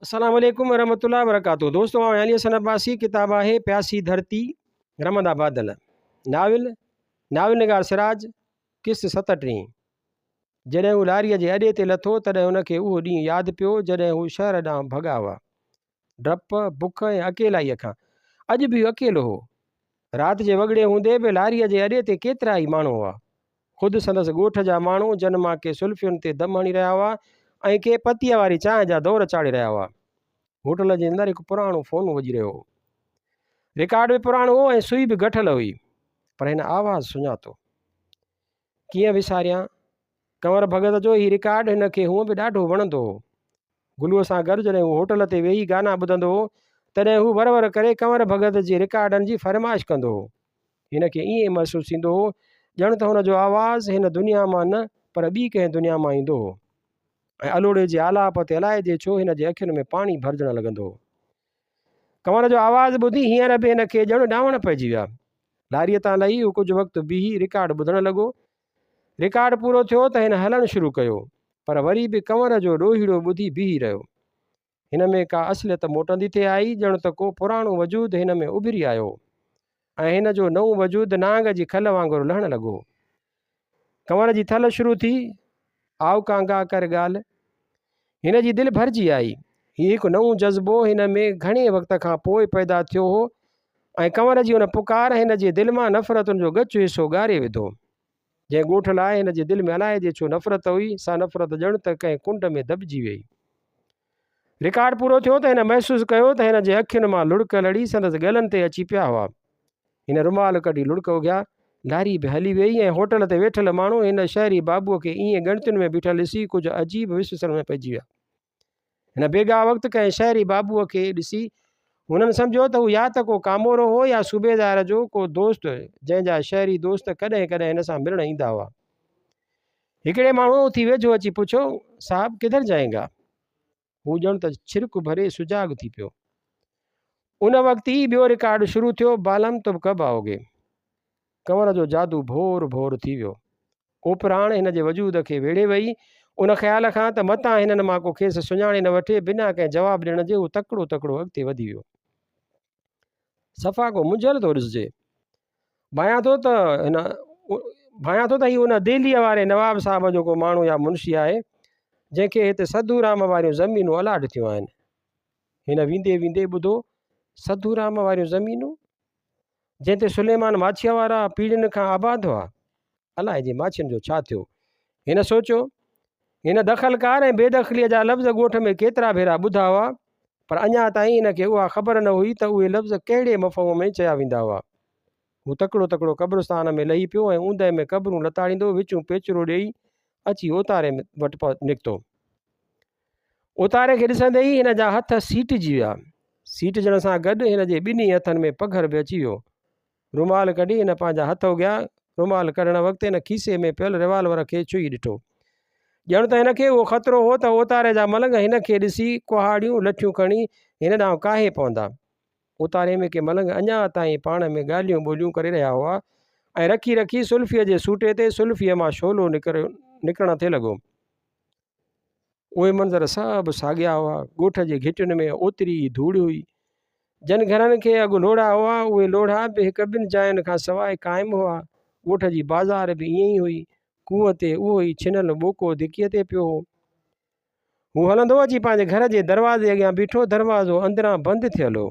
السلام عليڪم ورحمة الله وبرڪاته دوستو آئون علي حسن عباسي ڪتاب آهي پياسي ڌرتي رمندا بادل ناول ناول نگار سراج قسط 37 جڏهن هو لاريء جي اڏي تي لٿو تڏهن هن کي اهو ڏينهن ياد پيو جڏهن هو شهر ڏانهن ڀڳا هئا ڊپ بک ۽ اڪيلائيء کان اڄ به هو اڪيلو هو رات جي وڳڙي هوندي به لاريء جي اڏي تي ڪيترا ئي ماڻهو هئا. خود سندس ڳوٺ جا ماڻهو، جن مان ڪي سلفين تي دم هڻي رهيا هئا ۽ ڪي پتيء واري چانهه جا دور چاڙهي رهيا هئا. هوٽل جي اندر هڪ پراڻو فون وڄي رهيو هو. رڪارڊ به پراڻو هو ۽ سوئي به گٺل هئي، پر هن آواز سڃاتو. ڪيئن وساريان؟ ڪنور ڀڳت جو هي رڪارڊ هن کي هونء به ڏاڍو وڻندو هو. گلوء سان گڏ جڏهن هو هوٽل تي ويهي گانا ٻڌندو هو، تڏهن هو ور ور ڪري ڪنور ڀڳت جي رڪارڊن جي فرمائش ڪندو هو. هن کي ائين محسوس ٿيندو هو، ڄڻ ته هن جو آواز هن دنيا مان نه، پر ٻي ڪنهن دنيا مان ايندو هو. ۽ الوڙي جي آلاپ تي الائجي ڇو هن جي اکين ۾ پاڻي ڀرجڻ لڳندو هو. ڪنور جو آواز ٻڌي هينئر به هن کي ڄڻ ڏانوڻ پئجي ويا. لاريء تان لهي هو ڪجهه وقت بيهي رڪارڊ ٻڌڻ لڳو. رڪارڊ پورو ٿيو ته هن هلڻ شروع ڪيو، پر وري به ڪنور جو ڏوهيڙو ٻڌي بيهي رهيو. هن ۾ ڪا اصليت موٽندي ٿي آئي، ڄڻ ته ڪو پراڻو وجود هن ۾ اڀري آيو هو ۽ هن جو نئون وجود نانگ جي کل وانگر لهڻ لڳو هو. ڪنور جي ٿل شروع ٿي، آء ڪانگا ڪر ڳالهه. هن جي دل ڀرجي آئي. هي هڪ نئون جذبو هن ۾ گهڻي وقت کان پوء پيدا ٿيو هو ۽ ڪنور جي ان پڪار هن جي دل مان نفرتن جو ڳچ حصو ڳاري وڌو. جنهن ڳوٺ لاء هن جي دل ۾ الائجي ڇو نفرت هئي، سا نفرت ڄڻ ته ڪنهن ڪنڊ ۾ دٻجي ويئي. رڪارڊ پورو ٿيو ته هن محسوس ڪيو ته هن جي اکين مان لڙڪ لڙي سندس ڳلن تي اچي پيا هئا. هن رومال ڪڍي لڙڪ اگهيا. لاري به هلي ويئي ۽ هوٽل تي ويٺل ماڻهو هن شهري بابوء کي ائين ڳڻتين ۾ بيٺل ڏسي ڪجهه عجيب وسوسن ۾ پئجي ويا. هن بيگاهه وقت ڪنهن شهري بابوء کي ڏسي هنن سمجهيو ته هو يا ته ڪو ڪامورو هو يا صوبيدار جو ڪو دوست، جنهن جا شهري دوست ڪڏهن ڪڏهن هن سان ملڻ ايندا هئا. هڪڙي ماڻهوء اٿي ويجهو اچي پڇيو، صاحب ڪڌر جائين گا؟ هو ڄڻ ته ڇرڪ ڀري سجاڳ ٿي پيو. ان وقت ئي ٻيو رڪارڊ شروع ٿيو، بالم تم ڪب آئوگي. ڪنور جو جادو ڀور ڀور ٿي ويو. اوپراڻ هن جي وجود کي ويڙهي وئي. ان خيال کان ته متان هنن مان ڪو کيس سڃاڻي نه وٺي، بنا ڪنهن جواب ڏيڻ جي هو تڪڙو تڪڙو اڳتي وڌي ويو. صفا ڪو منجهيل ٿو ڏسجي. ڀانيان ٿو ته هن ڀانيان ٿو ته هي ان دهليء واري نواب صاحب جو ڪو ماڻهو يا منشي آهي، جنهن کي هتي سڌورام واريون زمينون الاٽ ٿيون آهن. هن ويندي ويندي ٻڌو، سڌورام واريون زمينون؟ جنهن تي سليمان ماڇيء وارا پيڙهين کان آباد هئا. الائجي ماڇين جو ڇا ٿيو؟ هن سوچيو. هن دخلڪار ۽ بيدخليء جا لفظ ڳوٺ ۾ ڪيترا ڀيرا ٻڌا هئا، پر اڃا تائين هن کي اها خبر نه هئي ته اهي لفظ ڪهڙي مفهوم ۾ چيا ويندا هئا. هو تڪڙو تڪڙو قبرستان ۾ لهي پيو ۽ اوندهه ۾ قبرون لتاڙيندو وچون پيچرو ڏيئي اچي اوتاري وٽ نڪتو. اوتاري کي ڏسندي ئي هن جا هٿ سيٽجي ويا. سيٽجڻ سان گڏ هن جي ٻنهي هٿن ۾ پگهر به اچي ويو. رومال ڪڍي هن پنهنجا هٿ اگهيا. رومال ڪڍڻ وقت هن کيسي ۾ پيل ريوالور کي ڇهي ڏٺو. ڄڻ ته هن کي اهو خطرو هو ته اوتاري جا ملنگ هن کي ڏسي ڪهاڙيون لٺيون کڻي هن ڏانهن ڪاهي پوندا. اوتاري ۾ ڪي ملنگ اڃا تائين پاڻ ۾ ڳالهيون ٻولهيون ڪري رهيا هئا ۽ رکي رکي سلفيء جي سوٽي تي سلفيء مان شعلو نڪرڻ ٿي لڳو. اهي منظر سڀ ساڳيا هئا. ڳوٺ جي گهٽين ۾ اوتري ئي ڌوڙ هئي. جن گهرن کي اڳ لوڙها هئا، اهي لوڙها به هڪ ٻن جاين کان سواء قائم هئا. ڳوٺ جي بازار به ائين ئي هئي. کوهه تي اهو ئي ڇنل ٻوڪو ڌڪيء تي پيو هو. هو هلندو اچي پنهنجي گهر جي دروازي اڳيان بيٺو. دروازو اندران بند ٿيل هو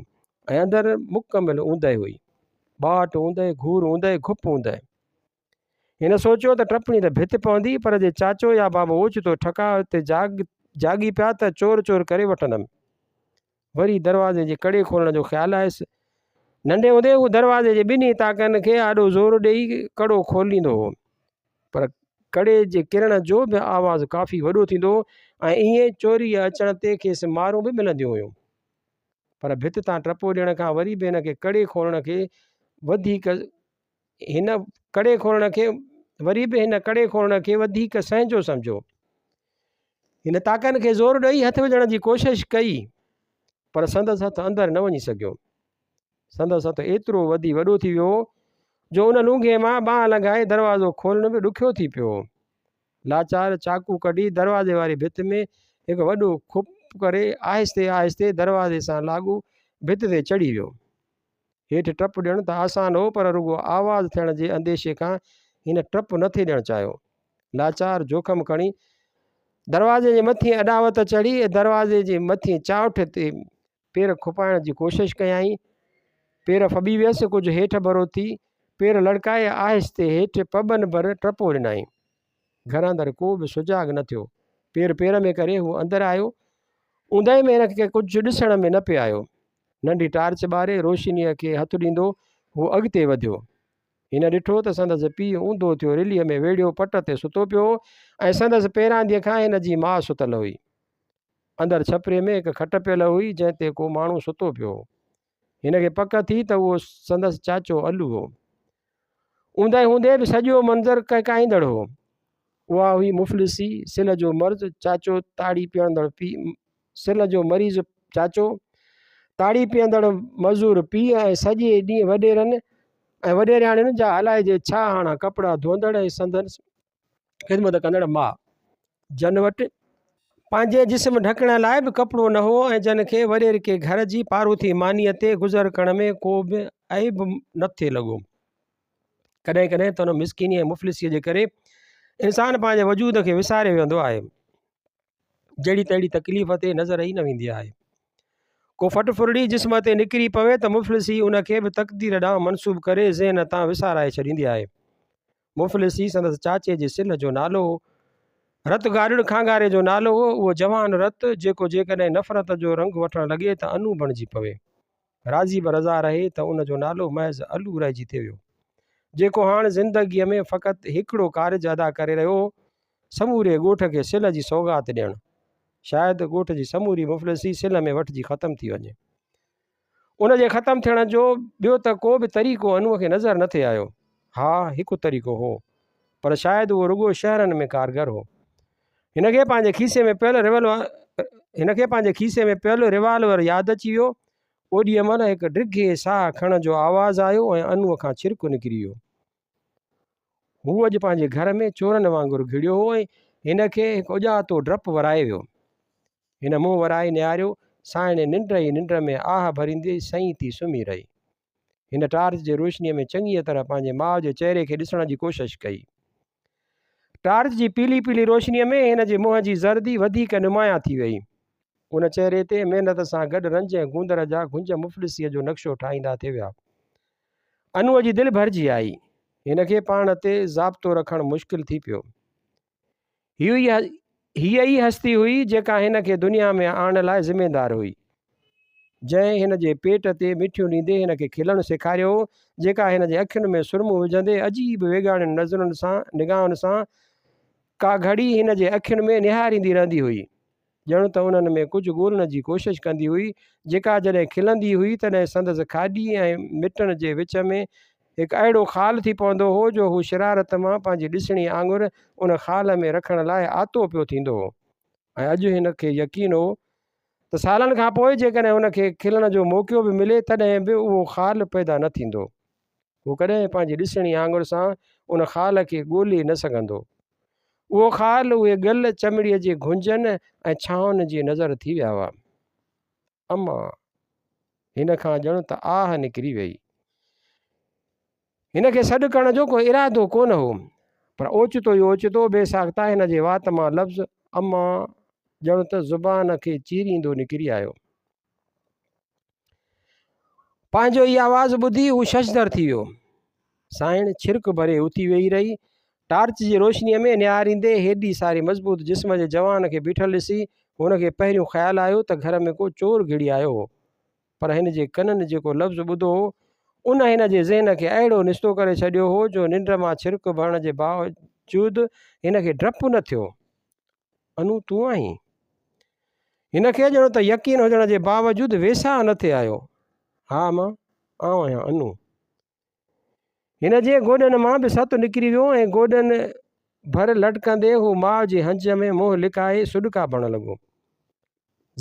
۽ اندر مڪمل اوندهه هئي. ٻاٽ اوندهه، گهور اوندهه، گهپ اوندهه. هن سوچيو ته ٽپڻي ته ڀت پوندي پر جي چاچو يا بابو اوچتو ٺڪاء تي جاڳي پيا ته چور چور ڪري وٺندم. وري دروازي جي ڪڙي کولڻ جو خيال آيس. ننڍي هوندي هو دروازي جي ٻنهي تاڪن کي آڏو زور ڏيئي ڪڙو کوليندو هو. پر ڪڙي جي ڪرڻ جو به آواز ڪافي وڏو ٿيندو هو ۽ ائين چوريء اچڻ تي کيس مارون به ملنديون هيون. پر ڀت تان ٽپو ڏيڻ کان وري به هن کي ڪڙي کولڻ کي وڌيڪ هن ڪڙي کولڻ کي وري به هن ڪڙي کولڻ کي وڌيڪ سهنجو سمجهيو. هن تاڪن کي زور ڏئي هٿ وجهڻ جي ڪوشش ڪئي پر سندس هٿ اندر نه وڃي سگهيو. سندس هٿ ايترو وڌي وڏو ٿي ويو هو جو ان لونگهي مان ٻانهن لنگهائي دروازو کولڻ به ڏکيو ٿي پيو هو. لاچار چاقو ڪڍي دروازي واري ڀت ۾ هڪ وڏو کپ ٽپ ڪري آهستي آهستي دروازي سان لاڳو ڀت تي چڙهي ويو. هيٺ ٽپ ڏيڻ ته آسان هو پر رڳو آواز ٿيڻ جي انديشي کان هن ٽپ نه ٿي ڏيڻ چاهيو. لاچار جوکم کڻي دروازي جي مٿين اڏاوت چڙهي ۽ دروازي جي مٿين چانئٺ تي پير کپائڻ جي ڪوشش ڪيائين. پير ڦٻي ويس، ڪجهه هيٺ ڀرو ٿي پير لڙڪائي آهستي هيٺ پٻن ڀر ٽپو ڏنائين. گهر اندر ڪو به سجاڳ نه ٿيو. پير پير ۾ ڪري هو اندر آيو. اونداهي ۾ هن کي ڪجهه ڏسڻ ۾ نه پئي آيو. ننڍي ٽارچ ٻاري روشنيء کي هٿ ڏيندو هو اڳتي وڌيو. هن ڏٺو ته سندس پيء اونڌو ٿيو رليء ۾ ويڙهيو پٽ تي ستو پيو هو ۽ سندس پيرانديء کان هن جي ماء ستل هئي. اندر ڇپري ۾ هڪ کٽ پيل هئي، جنهن تي ڪو ماڻهو ستو پيو هو. هن کي پڪ ٿي ته اهو سندس چاچو علو هو. اونداهي هوندي به سڄو منظر ڪهڪائيندڙ هو. اها هئي مفلسي، سلهه جو مرض، چاچو تاڙي پيئندڙ پيء، سلهه جو مريض چاچو، تاڙي پيئندڙ مزور پيء ۽ سڄي ڏينهن وڏيرن ۽ وڏيرياڻين جا الائجي ڇا هاڻا ڪپڙا ڌوئندڙ ۽ سندن خدمت ڪندڙ ماء، جن وٽ پنهنجي جسم ڍڪڻ لاء به ڪپڙو نه هو ۽ جن کي وڏيرڪي گهر جي پاروٿي مانيء تي گذر ڪرڻ ۾ ڪو به عيب نه ٿي لڳو. ڪڏهن ڪڏهن ته ان مسڪيني ۽ مفلسيء جي ڪري انسان پنهنجي وجود کي وساري ويهندو آهي. جهڙي تهڙي تڪليف تي نظر ئي نه ويندي آهي. ڪو ڦٽ ڦرڙي جسم تي نڪري پوي ته مفلسي ان کي به تقدير ڏانهن منسوب ڪري ذهن تان وسارائي ڇڏيندي آهي. مفلسي سندس چاچي جي سلهه جو نالو هو. رت گاڏڙ کانگهاري جو نالو هو. اهو جوان رت، جيڪو جيڪڏهن نفرت جو رنگ وٺڻ لڳي ته انو بڻجي پوي. راضي به رضا رهي ته ان جو نالو محض علو رهجي ٿي ويو. جيڪو هاڻ زندگيء ۾ فقط هڪڙو ڪارج ادا ڪري رهيو هو، سموري ڳوٺ کي سلهه جي سوغات ڏيڻ. شايد ڳوٺ جي سموري مفلسي سلهه ۾ وٺجي ختم ٿي وڃي. ان جي ختم ٿيڻ جو ٻيو ته ڪو به طريقو انوء کي نظر نه ٿي آيو. ها، هڪ طريقو هو، پر شايد اهو رڳو شهرن ۾ ڪارگر هو. هن کي پنهنجي کيسي ۾ پيل هن کي پنهنجي کيسي ۾ پيل ريوالور ياد اچي ويو. اوڏيء مهل هڪ ڊگهي ساهه کڻڻ جو آواز آيو ۽ انوء کان ڇرڪ نڪري ويو. هو اڄ پنهنجي گهر ۾ چورن وانگر گهڙيو هو ۽ هن کي هڪ اڄاتو ڊپ ورائي ويو. هن منهن ورائي نهاريو، سانئڻ ننڊ ئي ننڊ ۾ آهه ڀريندي سئين ٿي سمهي رهي. هن ٽارچ جي روشنيء ۾ چڱيء طرح پنهنجي ماء جي چهري کي ڏسڻ جي ڪوشش ڪئي. ٽارچ جي پيلي پيلي روشنيء ۾ هن جي منهن جي زردي وڌيڪ نمايان ٿي ويئي. ان چهري تي محنت سان گڏ رنج ۽ گوندر جا گهنج مفلسيء جو نقشو ٺاهيندا ٿي ويا. انوء جي دل ڀرجي آئي. هن کي پاڻ تي ضابطو رکڻ مشڪل ٿي پيو. هيء ئي هستي هئي جيڪا هن کي دنيا ۾ آڻڻ لاء ذميدار هئي. جنهن هن جي پيٽ تي مٺيون ڏيندي هن کي کلڻ سيکاريو هو، جيڪا هن جي اکين ۾ سرمو وجهندي عجيب ويڳاڻين نظرن سان نگاهن سان ڪا گهڙي هن جي اکين ۾ نهاريندي رهندي هئي. ڄڻ ته انهن ۾ ڪجهه ڳولڻ جي ڪوشش ڪندي هئي، جيڪا جڏهن کلندي هئي، تڏهن سندس کاڏي ۽ مٽن جي وچ ۾ هڪ اهڙو خال ٿي پوندو هو، جو هو شرارت مان پنهنجي ڏسڻي آڱر ان خال ۾ رکڻ لاء آتو پيو ٿيندو هو ۽ اڄ هن کي يقين هو ته سالن کان پوء جيڪڏهن هن کي کلڻ جو موقعو به ملي، تڏهن به اهو خال پيدا نه ٿيندو. هو ڪڏهن پنهنجي ڏسڻي آڱر سان ان خال کي ڳولي نه سگهندو. اهو خال، اهي ڳل چمڙيء جي گهنجن ۽ ڇانون جي نظر ٿي ويا هئا. اما! هن کان ڄڻ ته آهه نڪري ويئي. هن کي سڏ ڪرڻ جو ڪو ارادو ڪونه هو، پر اوچتو ئي اوچتو بي ساخته هن جي وات مان لفظ اما ڄڻ ته زبان کي چيريندو نڪري آيو. پنهنجو ئي آواز ٻڌي هو ششدر ٿي ويو. سانئڻ ڇرڪ ڀري اٿي ويهي رهي. ٽارچ جي روشنيء ۾ نهاريندي هيڏي ساري مضبوط جسم جي جوان کي بيٺل ڏسي هن کي پهريون خيال آيو ته گهر ۾ ڪو چور گهڙي آيو هو. پر هن جي ڪنن جيڪو لفظ ٻڌو هو، ان هن جي ذهن کي اهڙو نستو ڪري ڇڏيو هو جو ننڊ مان ڇرڪ ڀرڻ جي باوجود هن کي ڊپ نه ٿيو. انو تون آهين؟ هن کي ڄڻ ته يقين هجڻ جي باوجود ويساهه نه ٿي آيو. ها امان، آئون آهيان انو. هن جي گوڏن مان به ست نڪري ويو ۽ گوڏن ڀر لٽڪندي هو ماء جي هنج ۾ منهن لڪائي سڏڪا ڀرڻ لڳو.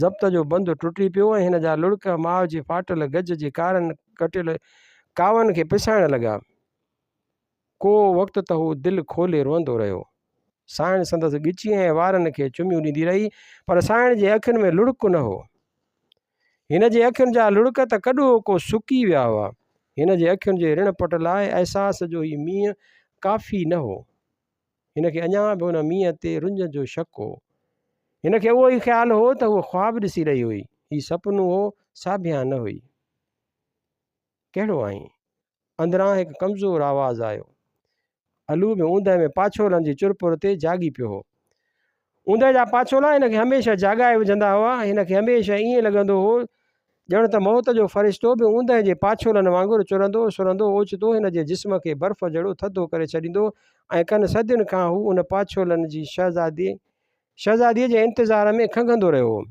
ضبط جو بند ٽٽي پيو ۽ هن جا لڙڪ ماء جي ڦاٽل گج جي ڪارن ڪٽيل ڪاون کي پسائڻ لڳا. ڪو وقت ته هو دل کولي روئندو رهيو. سانئڻ سندس ڳچيء ۽ وارن کي چميون ڏيندي رهي، پر سانئڻ جي اکين ۾ لڙڪ نه هو. هن جي اکين جا لڙڪ ته ڪڏهوڪو سڪي ويا هئا. هن جي اکين جي رڻ پٽ لاء احساس جو هي مينهن ڪافي نه هو. هن کي اڃا به ان مينهن تي رڃ جو شڪ هو. هن کي اهو ئي خيال هو ته هوء خواب ڏسي رهي هئي. هي سپنو هو، ساڀيان نه هئي. ڪهڙو آهين؟ اندران هڪ ڪمزور آواز آيو. علو به اوندهه ۾ پاڇولن جي چرپر تي جاڳي پيو هو. اوندهه جا پاڇولا هن کي هميشه جاڳائي وجهندا هئا. هن کي هميشه ائين لڳندو هو ڄڻ ته موت جو فرشتو به اوندهه جي پاڇولن وانگر چرندو سرندو اوچتو هن جي جسم کي برف جهڙو ٿڌو ڪري ڇڏيندو ۽ ڪن صدين کان هو ان پاڇولن جي شهزادي شهزاديء جي انتظار ۾ کنگهندو رهيو هو.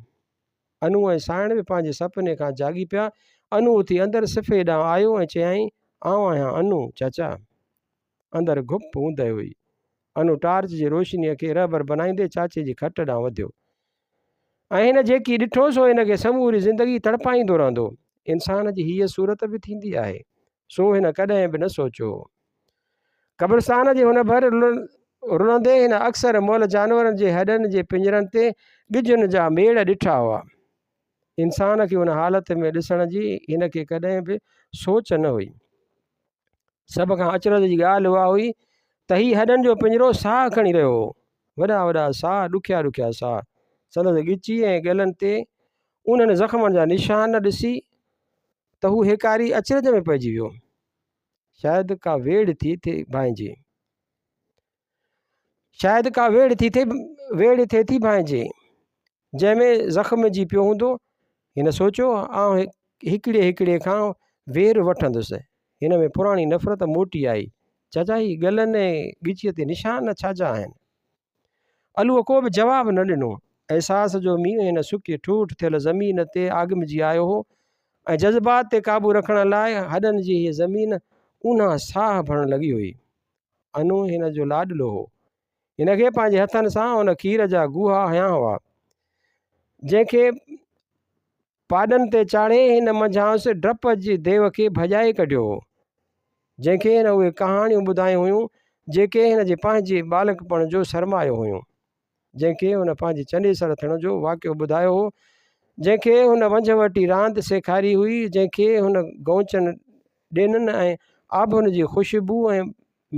انو ۽ سانئڻ به پنهنجي سپني کان جاڳي پيا. انو اٿي اندر صفي ڏانهن آيو ۽ چيائين، آئون آهيان انو، چاچا. اندر گهپ اوندهه هئي. انو ٽارچ جي روشنيء کي رهبر بنائيندي چاچي جي کٽ ڏانهن وڌيو ۽ هن جيڪي ڏٺو سو هن کي سموري زندگي تڙپائيندو رهندو. انسان جي هيء صورت به ٿيندي آهي، سو هن ڪڏهن به نه سوچيو هو. قبرستان جي هن ڀر رلندي هن اڪثر مئل جانورن جي هڏن جي پڃرن تي ڳجهن جا ميڙ ڏٺا هئا. انسان کي ان حالت ۾ ڏسڻ جي هن کي ڪڏهن به سوچ نه هئي. سڀ کان اچرج جي ڳالهه اها هئي ته هي هڏن جو پڃرو ساهه کڻي رهيو هو. وڏا وڏا ساهه، ڏکيا ڏکيا ساهه. سندس ڳچي ۽ ڳلن تي انهن زخمن جا نشان ڏسي ته هو هيڪاري اچرج ۾ پئجي ويو. شايد ڪا ويڙهه ٿي ٿئي ڀانئجي. شايد ڪا ويڙهه ٿي ٿئي ويڙهه ٿئي ٿي ڀانئجي، جنهن ۾ زخمجي پيو هوندو. هن سوچيو، آئون هڪڙي هڪڙي کان وير وٺندس. هن ۾ پراڻي نفرت موٽي آئي. چاچا هي ڳلن ۽ ڳچيء تي نشان ڇا جا آهن؟ علوء ڪو به جواب نه ڏنو. احساس جو مينهن هن سڪي ٺوٺ ٿيل زمين تي آگمجي آيو هو ۽ جذبات تي قابو رکڻ لاء هڏن جي هيء زمين اونها ساهه ڀرڻ لڳي هئي. انو هن جو لاڏلو هو. هن کي پنهنجي هٿن سان ان کير جا گوها هنيا هئا، جنهن کي پاڏن تي چاڙهي هن منجهانئس ڊپ جي ديو کي ڀڄائي ڪڍيو هو، جنهن کي هن اهي ڪهاڻيون ٻڌايون هيون، جيڪي هن جي پنهنجي ٻالڪپڻ جو سرمايو هيون، جنهن کي هن پنهنجي چنيسر ٿيڻ جو واقعو ٻڌايو هو، جنهن کي هن ونجهه وٽي راند سيکاري هئي، جنهن کي هن گونچن ڏينن ۽ آڀن جي خوشبو ۽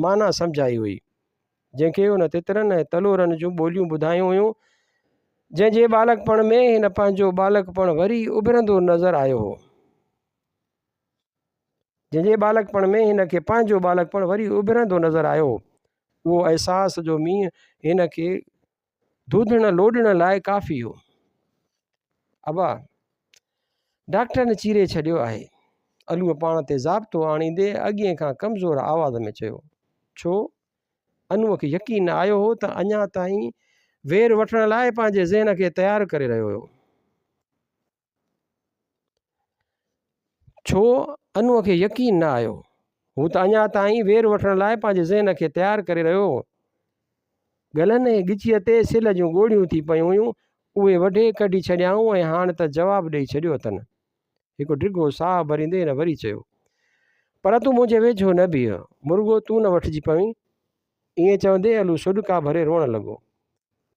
معنيٰ سمجهائي هئي. جنهن کي هن تترن ۽ تلورن جون ٻوليون ٻڌايون هيون، جنهن جي ٻالڪپڻ ۾ هن پنهنجو ٻالڪپڻ وري اڀرندو نظر آيو هو. جنهن جي ٻالڪپڻ ۾ هن کي پنهنجو ٻالڪپڻ وري اڀرندو نظر آيو هو. اهو احساس جو مينهن هن کي ڌوڌڻ لوڏڻ لاء ڪافي هو. ابا! ڊاڪٽرن چيري ڇڏيو آهي. علوء پاڻ تي ضابطو آڻيندي اڳئين کان ڪمزور آواز ۾ چيو. ڇو؟ انوء کي يقين نه آيو هو ته اڃا تائين وير وٺڻ لاء پنهنجي ذهن کي تيار ڪري رهيو هيو. ڇو؟ انوء کي يقين نه آيو. هو ته اڃا تائين وير وٺڻ لاء پنهنجي ذهن کي تيار ڪري رهيو هو. ڳلن ۽ ڳچيء تي سل جون ڳوڙهيون ٿي پيون هيون، اهي وڍي ڪڍي ڇڏيائون ۽ هاڻ ته جواب ڏيئي ڇڏيو اٿن. هڪ ڊگهو ساهه ڀريندي هن وري چيو. پر تون منهنجي ويجهو نه بيهه، مرڳو تون نه وٺجي پوين. ائين چوندي علو سڏڪا ڀري روئڻ لڳو.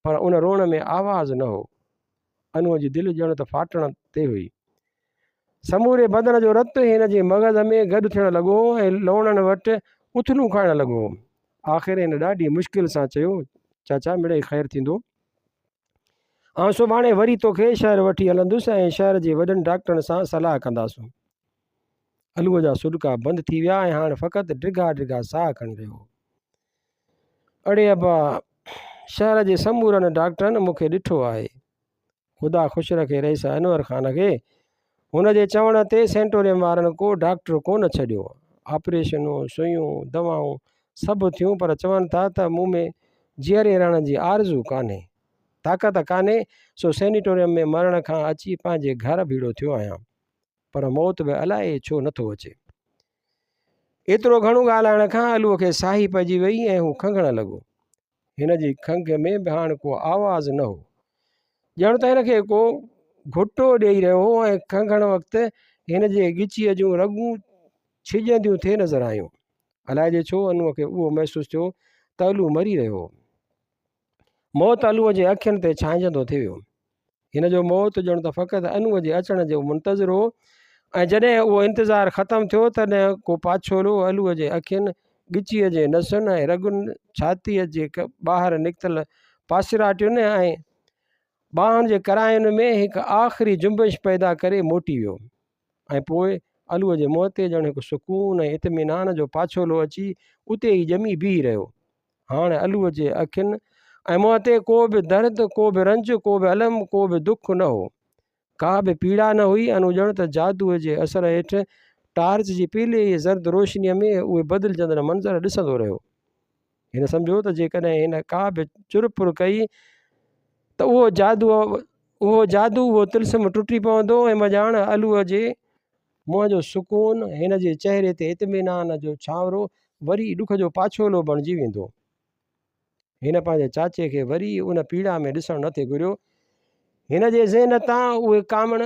پر ان روئڻ ۾ آواز نه هو. انوء جي دل ڄڻ ته ڦاٽڻ تي هئي. سموري بدن جو رت هن جي مغز ۾ گڏ ٿيڻ لڳو هو ۽ لوڻن وٽ اٿلون کائڻ لڳو هو. آخر هن ڏاڍي مشڪل سان چيو، چاچا مڙئي خير ٿيندو. آئون سڀاڻي وري توکي شهر وٺي هلندس ۽ شهر جي وڏن ڊاڪٽرن سان صلاح ڪنداسون. علوء جا سڏڪا بند ٿي ويا ۽ هاڻ فقط ڊگها ڊگها ساهه کڻي رهيو هو. اڙي ابا! شهر جي سمورن ڊاڪٽرن مون کي ڏٺو آهي. خدا خوش رکي رئيس انور خان کي. هن جي چوڻ تي سينٽوريم وارن ڪو ڊاڪٽر ڪونه ڇڏيو. آپريشنون، سوئيون، دوائون سڀ ٿيون پر چون ٿا ته مون ۾ جيئري رهڻ جي آرزو ڪانهي. طاقت ڪانهي، سو سينيٽوريم ۾ مرڻ کان اچي پنهنجي گهر ڀيڙو ٿيو آهيان. پر موت به الائي ڇو نٿو اچي. ايترو گهڻو ڳالهائڻ کان علوء کي ساهي پئجي وئي ۽ هو کنگهڻ لڳو. هن جي کنگهه ۾ به هاڻ ڪو آواز نه هو. ڄڻ ته هن کي ڪو گهٽو ڏيئي رهيو هو ۽ کنگهڻ وقت هن جي ڳچيء جون رڳون ڇڄنديون ٿي نظر آيون. الائجي ڇو انوء کي اهو محسوس ٿيو ته علو مري رهيو هو. موت علوء جي اکين تي ڇانئجندو ٿي ويو. هن جو موت ڄڻ ته فقط انوء جي اچڻ جو منتظر هو ۽ جڏهن اهو انتظار ختم ٿيو تڏهن ڪو پاڇولو علوء جي اکين، ڳچيء جي نسن ۽ رڳن، ڇاتيء جي ٻاهر نڪتل پاسراٽين ۽ ٻانهن جي ڪراين ۾ هڪ آخري جنبش پيدا ڪري موٽي ويو ۽ پوء علوء جي منهن تي ڄڻ هڪ سڪون ۽ اطمينان جو پاڇولو اچي اتي ئي ڄمي بيهي رهيو. هاڻ علوء جي اکين ۽ منهن تي ڪو به درد، ڪو به رنج، ڪو به الم، ڪو به دک نه هو. ڪا به پيڙا نه هئي. انو ڄڻ ته جادوء جي اثر هيٺ ٽارچ جي پيلي ۽ زرد روشنيء ۾ اهي بدلجندڙ منظر ڏسندو رهيو. هن سمجهيو ته جيڪڏهن هن ڪا به چر پر ڪئي ته اهو جادو، اهو جادو، اهو طلسم ٽٽي پوندو ۽ مڄاڻ علوء جي منهن جو سڪون، هن جي چهري تي اطمينان جو ڇانورو وري ڏک جو پاڇولو بڻجي ويندو. هن پنهنجي چاچي کي وري ان پيڙا ۾ ڏسڻ نه ٿي گهريو. هن جي ذهن تان اهي ڪامڻ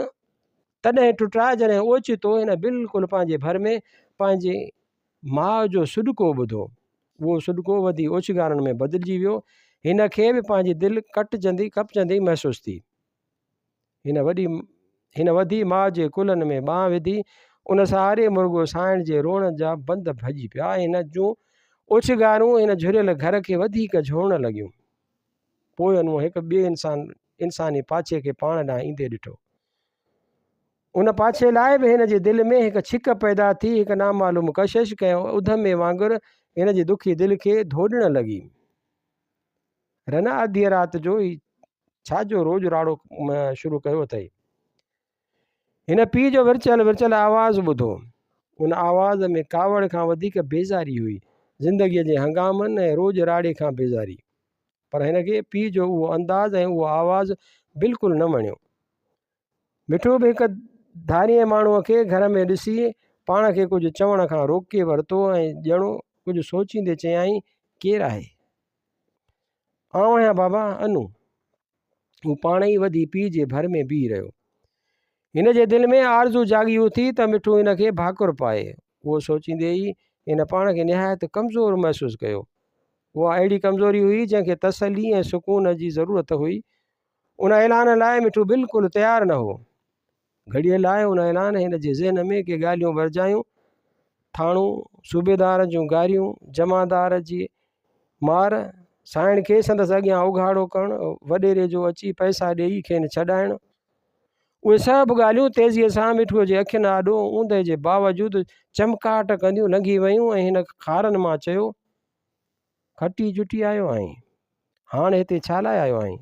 تڏهن ٽٽا جڏهن اوچتو هن بلڪل پنهنجي ڀر ۾ پنهنجي ماء جو سڏڪو ٻڌو. اهو سڏڪو وڌي اوڇگارن ۾ بدلجي ويو. هن کي به پنهنجي دل ڪٽجندي ڪپجندي محسوس ٿي. هن وڏي هن وڌي ماء جي ڪلهن ۾ ٻانهن وڌي، ان سهاري مرڳو سانئڻ جي روئڻ جا بند ڀڄي پيا ۽ هن جون اوڇگارون هن جهريل گهر کي وڌيڪ جهورڻ لڳيون. پوء انوء هڪ ٻئي انسان انساني پاڇي کي پاڻ ڏانهن ايندي ڏٺو. ان پاڇي لاء به هن جي دل ۾ هڪ ڇڪ پيدا ٿي، هڪ نامعلوم ڪشش ڪنهن اڌمي وانگر هن جي دکي دل کي ڌوڏڻ لڳي. رنا اڌيء رات جو هي ڇا جو روڄ راڙو شروع ڪيو اٿئي؟ هن پيء جو ورچيل ورچيل آواز ٻڌو. ان آواز ۾ ڪاوڙ کان وڌيڪ بيزاري هئي، زندگيء جي هنگامن ۽ روڄ راڙي کان بيزاري. پر هن کي پيء جو اهو انداز ۽ اهو آواز بلڪل نه وڻيو. مٺو به هڪ ڌارئين ماڻهوء کي گهر ۾ ڏسي پاڻ کي ڪجهه چوڻ کان روڪي ورتو ۽ ڄڻ ڪجهه سوچيندي چيائين، ڪير آهي؟ آئون آهيان بابا، انو. هو پاڻ ئي وڌي پيء جي ڀر ۾ بيهي رهيو. هن جي دل ۾ آرزو جاڳي اٿي ته مٺو هن کي ڀاڪر پائي. اهو سوچيندي ئي هن پاڻ کي نهايت ڪمزور محسوس ڪيو. اها اهڙي ڪمزوري هئي جنهن کي تسلي ۽ سڪون جي ضرورت هئي. ان اعلان لاء مٺو بلڪل تيار نه هو. گهڙيء لاء ان اعلان هن جي ذهن ۾ ڪي ڳالهيون ورجايون. ٿاڻو، صوبيدار جون گاريون، جمعدار جي مار، سائڻ کي سندس اڳيان اگهاڙو ڪرڻ، وڏيري جو اچي پئسا ڏيئي کين ڇڏائڻ، اهي سڀ ڳالهيون تيزيء سان مٺوء جي اکين آڏو اوندهه جي باوجود چمڪاٽ ڪنديون لنگهي ويون ۽ هن خارن مان چيو، کٽي جٽي آيو آهين، هاڻ هتي ڇا لاء آيو آهين؟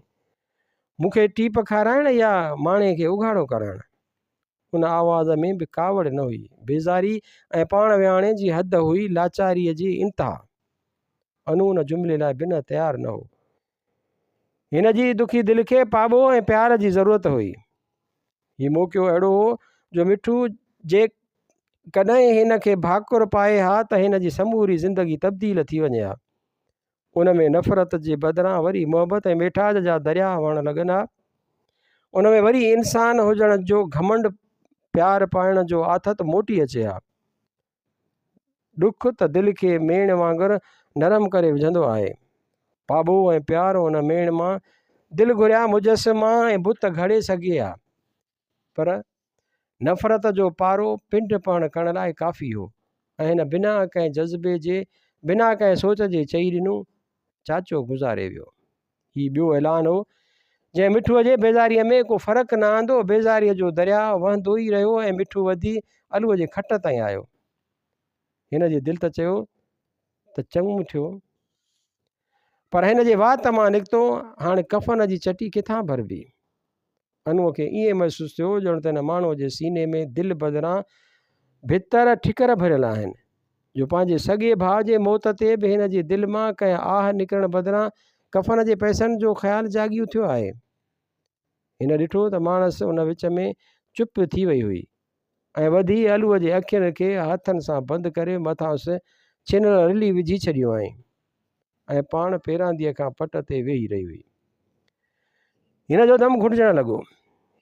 مون کي ٽيپ کارائڻ يا ماڻي کي اگهاڙو ڪرائڻ؟ ان آواز ۾ به ڪاوڙ نه هئي، بيزاري ۽ پاڻ وياڻي جي حد هئي، لاچاريء جي انتها. انو ان جملي لاء بنهه تيار نه هو. هن جي دکي دل کي پاٻوهه ۽ پيار جي ضرورت هئي. هي موقعو اهڙو هو جو مٺو جيڪڏهن هن کي ڀاڪر پائي ها ته هن جي سموري زندگي تبديل ٿي وڃي ها. ان ۾ نفرت جي بدران وري محبت ۽ ميٺاج جا درياهه وهڻ لڳن ها. ان ۾ وري انسان هجڻ جو گهمنڊ، پيار پائڻ جو آٿت موٽي اچي ها. ڏک ته دل کي ميڻ وانگر نرم ڪري وجهندو آهي. پاٻوهه ۽ پيار ان ميڻ مان دل گهريا مجسما ۽ بت گهڙي سگهي ها. پر نفرت جو پارو پنڊ پهڻ ڪرڻ لاء ڪافي هو ۽ هن بنا ڪنهن جذبي جي، بنا ڪنهن سوچ جي چئي ڏنو، چاچو گذاري ويو. هي ٻيو اعلان هو، جنهن مٺوء جي بيزاريء ۾ ڪو فرق نه آندو. بيزاريء جو درياهه وهندو ئي رهيو ۽ مٺو وڌي علوء جي کٽ تائين آيو. هن جي دل ته چيو ته چڱو ٿيو، پر هن جي وات مان نڪتو، هاڻ ڪفن جي چٽي ڪٿان ڀربي؟ انوء کي ائين محسوس ٿيو ڄڻ ته هن ماڻهوء جي سيني ۾ دل بدران ڀتر ٺڪر ڀريل آهن، جو پنهنجي سڳي ڀاء جي موت تي به هن جي دل مان ڪنهن آهه نڪرڻ بدران ڪفن جي پئسن جو خيال جاڳي اٿيو آهي. هن ڏٺو ته ماڻس ان وچ ۾ چپ ٿي وئي هئي ۽ وڌي علوء جي اکين کي هٿن سان بند ڪري مٿانئس ڇنل رلي وجهي ڇڏي هئائين. ۽ پاڻ پيرانديء کان پٽ تي ويهي رهي هئي. هن جو دم گهٽجڻ لڳو.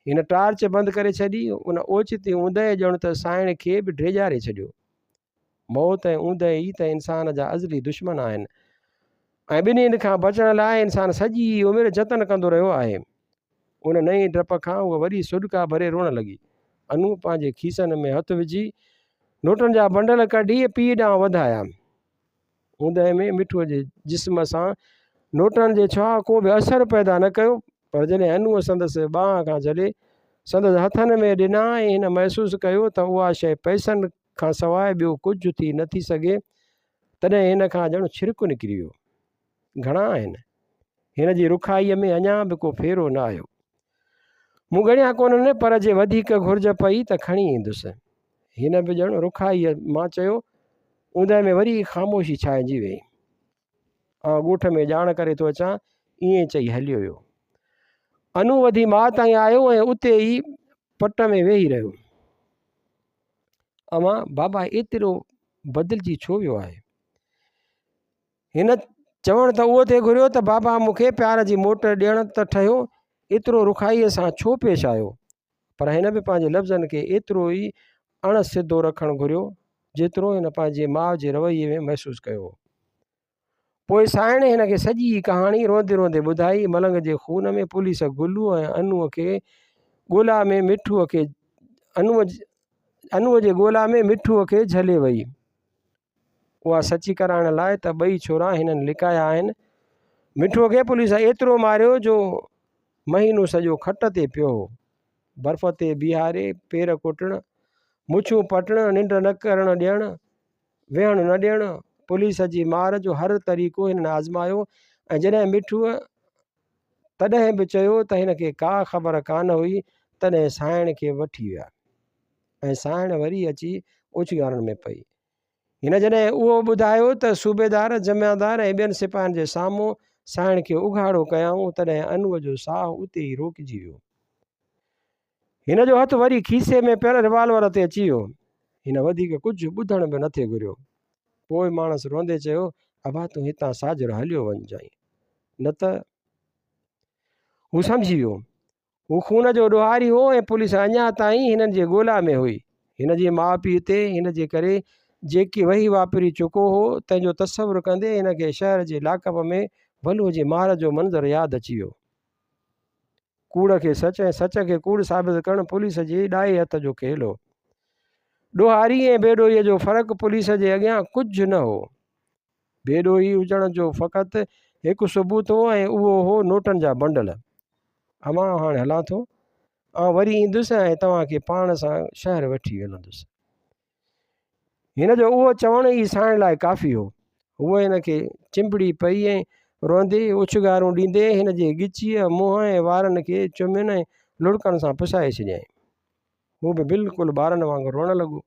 هن ٽارچ بند ڪري ڇڏي. ان اوچتي اوندهه ڄڻ ته سائڻ کي به ڊيڄاري ڇڏيو. موت ۽ اوندهه ئي ته انسان جا ازلي دشمن آهن. ۽ ٻنهين کان بچڻ لاء انسان سڄي عمر جتن ڪندو رهيو آهي. ان نئين ڊپ کان هوء وري سڏڪا ڀري روئڻ لڳي. انو پنهنجي کيسن ۾ هٿ وجهي نوٽن جا بنڊل ڪڍي پيء ڏانهن وڌايا. اوندهه ۾ مٺوء جي جسم سان نوٽن جي ڇهاء ڪو به اثر پيدا نه ڪيو، پر جڏهن انوء سندس ٻانهن کان جهلي سندس هٿن ۾ ڏنا ۽ هن محسوس ڪيو ته اها شيء پئسن کان سواء ٻيو ڪجهه ٿي نه ٿي سگهي، تڏهن هن کان ڄڻ ڇرڪ نڪري ويو. گهڻا آهن؟ هن جي رکائيء ۾ اڃا به ڪو ڦيرو نه آيو. مون ڳڻيا ڪونهن، پر جي وڌيڪ گهرج پئي ته کڻي ايندس. هن به ڄڻ رکائيء مان چيو. اوندهه ۾ وري خاموشي ڇانئجي ويئي. آئون ڳوٺ ۾ ڄاڻ ڪري ٿو اچان. ائين چئي هليو ويو. انو وڌي ماء تائين آيو ۽ اتي ئي پٽ ۾ ويهي رهيو. اوهان بابا ايترو بدلجي ڇو ويو آهي؟ هن چوڻ ته اهو ٿي گهريو ته بابا مون کي پيار جي موٽ ڏيڻ ته ٺهيو، ايترو رخائيء سان ڇو پيش آيو؟ پر هن به پنهنجي لفظن کي ايترو ئي اڻ سڌو رکڻ گهريو، جيترو هن پنهنجي ماء جي رويي ۾ محسوس ڪيو هو. پوء سائڻ هن کي سڄي ڪهاڻي روئندي روئندي ٻڌائي. ملنگ جي خون ۾ پوليس گلوء ۽ انوء کي ڳولا ۾ مٺوء کي انوء جي ڳولا ۾ مٺوء کي جهلي وئي. اها سچي ڪرائڻ لاء ته ٻئي ڇورا هنن لڪايا آهن. مٺوء کي پوليس ايترو ماريو جو مهينو سڄو کٽ تي پيو هو. برف تي بيهاري پير ڪٽڻ، مڇون پٽڻ، ننڊ نه ڪرڻ ڏيڻ، ويهڻ نه ڏيڻ، پوليس جي مار جو هر طريقو هنن آزمايو ۽ جڏهن مٺوء تڏهن به چيو ته هن کي ڪا خبر ڪانه هئي تڏهن سانئڻ کي وٺي ويا. ۽ سانئڻ وري اچي اوڇنگارن ۾ پئي. هن جڏهن اهو ٻڌايو ته صوبيدار، جمعدار ۽ ٻين سپاهين جي سامهون سانئڻ کي اگهاڙو ڪيائون، تڏهن انوء جو ساهه اتي ئي روڪجي ويو. هن جو هٿ وري کيسي ۾ پيل ريوالور تي اچي ويو. هن وڌيڪ ڪجهه ٻڌڻ به نٿي گهريو. پوء ماڻس روئندي چيو، ابا تون هتان ساجهر هليو وڃجانء، نه ته. هو سمجهي ويو. هو خون جو ڏوهاري هو ۽ پوليس اڃا تائين هنن جي ڳولا ۾ هئي. هن جي ماء پيء تي هن جي ڪري جيڪي وهي واپري چڪو هو، تنهن جو تصور ڪندي هن کي شهر جي لاڪ اپ ۾ ولوء جي مار جو منظر ياد اچي ويو. ڪوڙ کي سچ ۽ سچ کي ڪوڙ ثابت ڪرڻ پوليس جي ڏائي هٿ جو کيل هو. ڏوهاري ۽ بي ڏوهيء جو فرق پوليس جي اڳيان ڪجهه نه هو. بي ڏوهي هجڻ جو فقط هڪ ثبوت هو ۽ اهو هو نوٽن جا بنڊل. امان هاڻ هلان ٿو. آئون وري ايندس ۽ توهان کي پاڻ سان شهر وٺي هلندس. هن جو اهو چوڻ ئي سائڻ لاء ڪافي هو. هوء هن کي چنبڙي پئي ۽ روئندي اوڇنگارون ڏيندي هن جي ڳچيء، منهن ۽ وارن کي چمين ۽ لڙڪن سان پسائي ڇڏيائين. هو به بلڪل ٻارن وانگر روئڻ لڳو.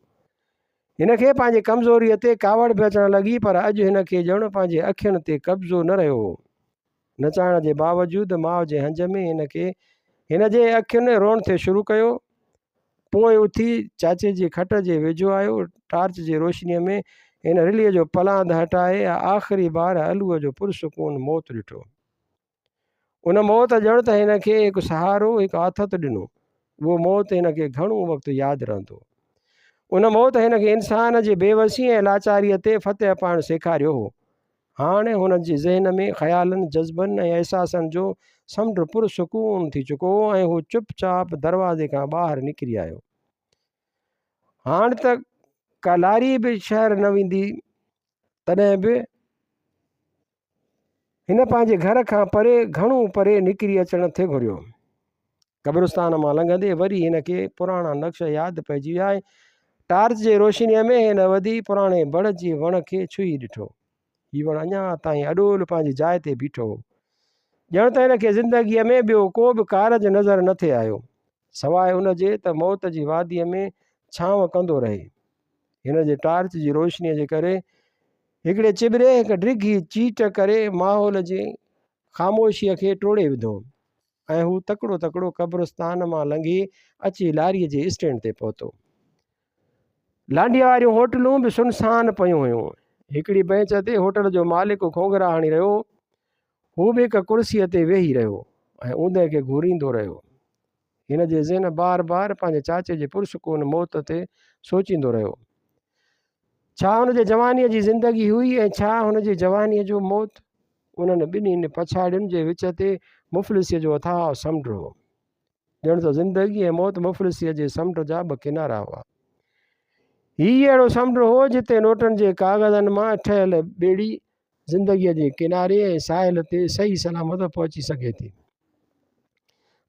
هن کي پنهنجي ڪمزوريء تي ڪاوڙ به اچڻ لڳي پر اڄ هن کي ڄڻ پنهنجي اکين تي قبضو نه رهيو هو. نه چاهڻ جي باوجود ماء جي هنج ۾ هن کي هن جي اکين روئڻ ٿي شروع ڪيو. پوء اٿي چاچي جي کٽ جي ويجهو آيو. ٽارچ جي روشنيء ۾ هن رليء جو پلاند هٽائي آخري بار علوء جو پرسڪون موت ڏٺو. ان موت ڄڻ ته هن کي هڪ سهارو، هڪ آٿت ڏنو. اهو موت هن کي گهڻو وقت ياد رهندو. ان موت هن کي انسان جي بيوسي ۽ لاچاريء تي فتح پائڻ سيکاريو هو. هاڻ هن جي ذهن ۾ خيالن، جذبن ۽ احساسن جو سمنڊ پرسڪون ٿي چڪو هو ۽ هو چپ چاپ دروازي کان ٻاهر نڪري آيو. هاڻ ته ڪا لاري به شهر نه ويندي، تڏهن به هن پنهنجي گهر کان پري گهڻو پري نڪري اچڻ ٿي گهريو. قبرستان مان لنگهندي وري هن کي پراڻا نقش ياد پئجي ويا ۽ ٽارچ جي روشنيء ۾ هن وڌي پراڻي بڙ جي وڻ کي ڇهي ڏٺو. هي وڻ اڃا تائين اڏول پنهنجي جاء تي بيٺو هو. ڄڻ ته هن کي زندگيء ۾ ٻيو ڪو به ڪارج نظر نه ٿي آيو، سواء ان جي ته موت جي واديء ۾ ڇانو ڪندو رهي. هن جي ٽارچ جي روشنيء جي ڪري هڪڙي چٻري هڪ ڊگهي چيٽ ڪري ماحول جي خاموشيء کي ٽوڙي وڌو ۽ هو تڪڙو تڪڙو قبرستان مان لنگهي اچي لاريء جي اسٽينڊ تي پهتو. لانڍيء واريون هوٽلون به سنسان پيون هيون. هڪڙي بئنچ تي هوٽل جو مالڪ کونگهرا هڻي رهيو هو. هو به هڪ ڪرسيء تي ويهي رهيو ۽ اوندهه کي گهوريندو رهيو. هن جي ذهن بار بار پنهنجي چاچي جي پرسڪون موت تي سوچيندو رهيو. ڇا هن جي جوانيء جي زندگي هئي ۽ ڇا هن جي جوانيء جو موت؟ انهن ٻنهين پڇاڙين جي وچ تي مفلسيء جو اٿاهه سمنڊ هو. ڄڻ ته زندگي ۽ موت مفلسيء جي سمنڊ جا ٻه ڪنارا هئا. هي اهڙو سمنڊ هو جتي نوٽن جي ڪاغذن مان ٺهيل ٻيڙي زندگيء جي ڪناري ۽ ساحل تي صحيح سلامت پهچي سگهي ٿي.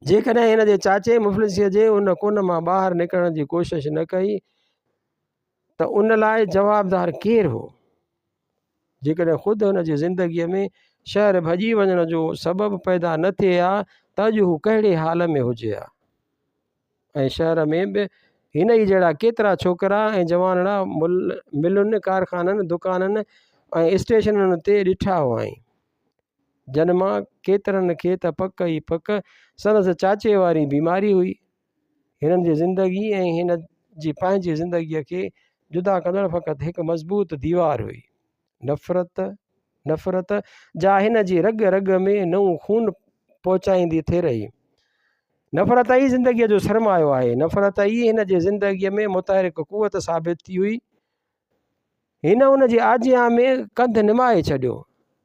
جيڪڏهن هن جي چاچي مفلسيء جي ان ڪن مان ٻاهر نڪرڻ جي ڪوشش نه ڪئي ته ان لاء جوابدار ڪير هو؟ جيڪڏهن خود هن جي زندگيء ۾ شهر ڀڄي وڃڻ جو سبب پيدا نه ٿئي ها ته اڄ هو ڪهڙي حال ۾ هجي ها ۽ شهر ۾ به هن ئي جهڙا ڪيترا ڇوڪرا ۽ جوانڙا ملن، ڪارخانن، دڪانن ۽ اسٽيشنن تي ڏٺا هئائين، جن مان ڪيترن کي ته پڪ ئي پڪ سندس چاچي واري بيماري هئي. هنن جي زندگي ۽ هن جي پنهنجي زندگيء کي جدا ڪندڙ فقط هڪ مضبوط ديوار هئي. نفرت، نفرت، جا هن جي رڳ رڳ ۾ نئون خون پهچائيندي ٿي رهي. نفرت ئي زندگيء جو سرمايو آهي. نفرت ئي هن جي زندگيء ۾ متحرڪ قوت ثابت ٿي هئي. هن ان جي آجيان ۾ ڪنڌ نمائي ڇڏيو.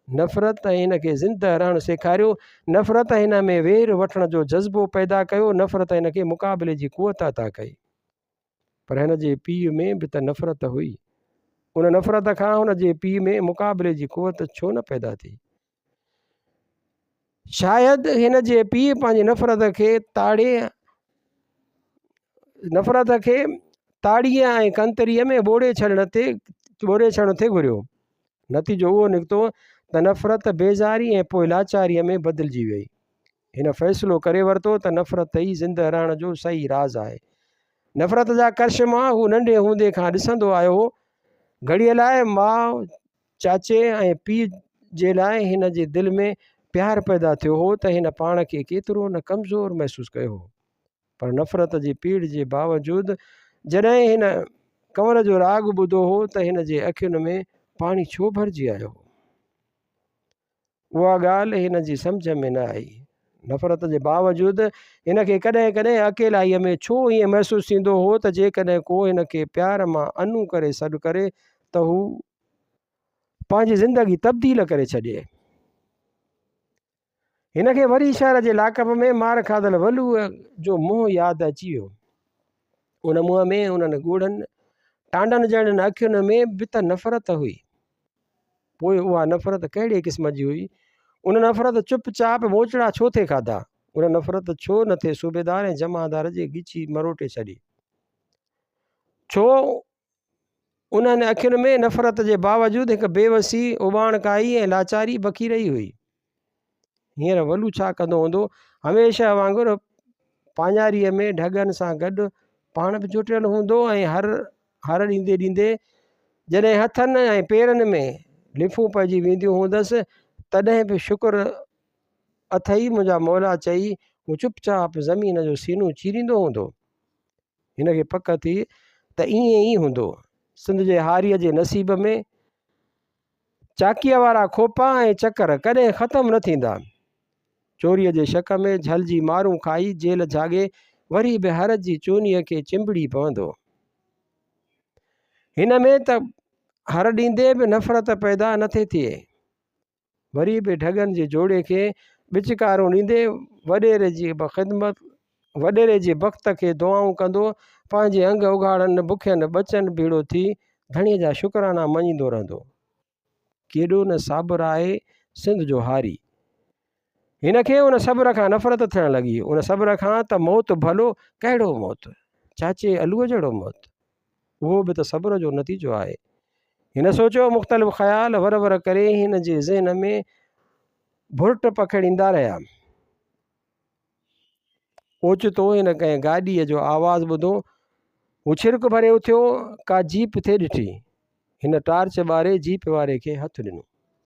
نفرت هن کي زنده رهڻ سيکاريو. نفرت هن ۾ وير وٺڻ جو جذبو پيدا ڪيو. نفرت هن کي مقابلي جي قوت عطا ڪئي. پر هن جي پيء ۾ به ته نفرت هئي. ان نفرت کان هن جي پيء ۾ مقابلي جي قوت ڇو نه پيدا ٿي؟ شايد هن جي پيء پنهنجي نفرت کي تاڙي نفرت کي تاڙيء ۽ ڪنتريء ۾ ٻوڙي ڇڏڻ تي ٻوڙي ڇڏڻ ٿي گهريو. نتيجو اهو نڪتو ته نفرت بيزاري ۽ پوء لاچاريء ۾ بدلجي ويئي. هن فيصلو ڪري ورتو ته نفرت ئي زنده رهڻ جو صحيح راز آهي. نفرت جا ڪرشما هو ننڍي هوندي کان ڏسندو آيو هو. گهڙيء لاء ماء چاچي ۽ پيء جي لاء هن جي دل ۾ پيار پيدا ٿيو هو ته هن پاڻ کي ڪيترو نه ڪمزور محسوس ڪيو هو. پر نفرت جي پيڙ جي باوجود جڏهن هن ڪنور جو راڳ ٻڌو هو ته هن جي اکين ۾ پاڻي ڇو ڀرجي آيو هو؟ اها ڳالهه هن جي سمجهه ۾ نه آئي. نفرت جي باوجود هن کي ڪڏهن ڪڏهن اڪيلائيء ۾ ڇو ائين محسوس ٿيندو هو ته جيڪڏهن ڪو هن کي پيار مان انو ڪري سڏ ڪري ته هو پنهنجي زندگي تبديل ڪري ڇڏي. هن کي وري شهر جي لاڪپ ۾ مار کاڌل ولوء جو منهن ياد اچي ويو. ان منهن ۾ انهن ڳوڙهن ٽانڊن جهڙين اکين ۾ به ته نفرت هئي. پوء اها نفرت ڪهڙي قسم جي هئي؟ ان نفرت چپ چاپ موچڙا ڇو ٿي کاڌا؟ ان نفرت ڇو نه ٿي صوبيدار ۽ جمعدار جي ڳچي مروٽي ڇڏي؟ ڇو انهن اکين ۾ نفرت جي باوجود هڪ بيوسي، اٻاڻڪائي ۽ لاچاري بکي رهي هئي؟ هينئر ولو ڇا ڪندو هوندو؟ هميشه وانگر پاڃاريء ۾ ڍڳن سان گڏ پاڻ به جوٽيل هوندو ۽ هر هر ڏيندي ڏيندي جڏهن هٿن ۽ پيرن ۾ لڦون پئجي وينديون هوندس، تڏهن به شڪر اٿئي منهنجا مولا چئي هو چپ چاپ زمين جو سينو چيريندو هوندو. هن کي پڪ ٿي ته ائين ئي هوندو. سنڌ جي هاريء جي نصيب ۾ چاڪيء وارا کوپا ۽ چڪر ڪڏهن ختم نه ٿيندا. چوريء جي شڪ ۾ جهلجي مارون کائي جيل جهاڳي وري به هر جي چونيء کي چنبڙي پوندو. هن ۾ ته هر ڏيندي به نفرت پيدا نه ٿي ٿئي. وري به ڍڳن جي جوڙي کي ٻچڪارون ڏيندي وڏيري جي بخدمت وڏيري جي بخت کي دعائون ڪندو پنهنجي انگ اگهاڙن بکين ٻچن ڀيڙو ٿي ڌڻيء جا شڪرانا مڃيندو رهندو. ڪيڏو نه صابر آهي سنڌ جو هاري. هن کي ان صبر کان نفرت ٿيڻ لڳي. ان صبر کان ته موت ڀلو، ڪهڙو موت؟ چاچي علوء جهڙو موت؟ اهو به ته صبر جو نتيجو آهي. هن سوچيو، مختلف خيال ور ور ڪري هن جي ذهن ۾ ڀرٽ پکيڙيندا رهيا. اوچتو هن ڪنهن گاڏيء جو آواز ٻڌو. هو ڇرڪ ڀري اٿيو، ڪا جيپ ٿي ڏٺي. هن ٽارچ ٻاري جيپ واري کي هٿ ڏنو.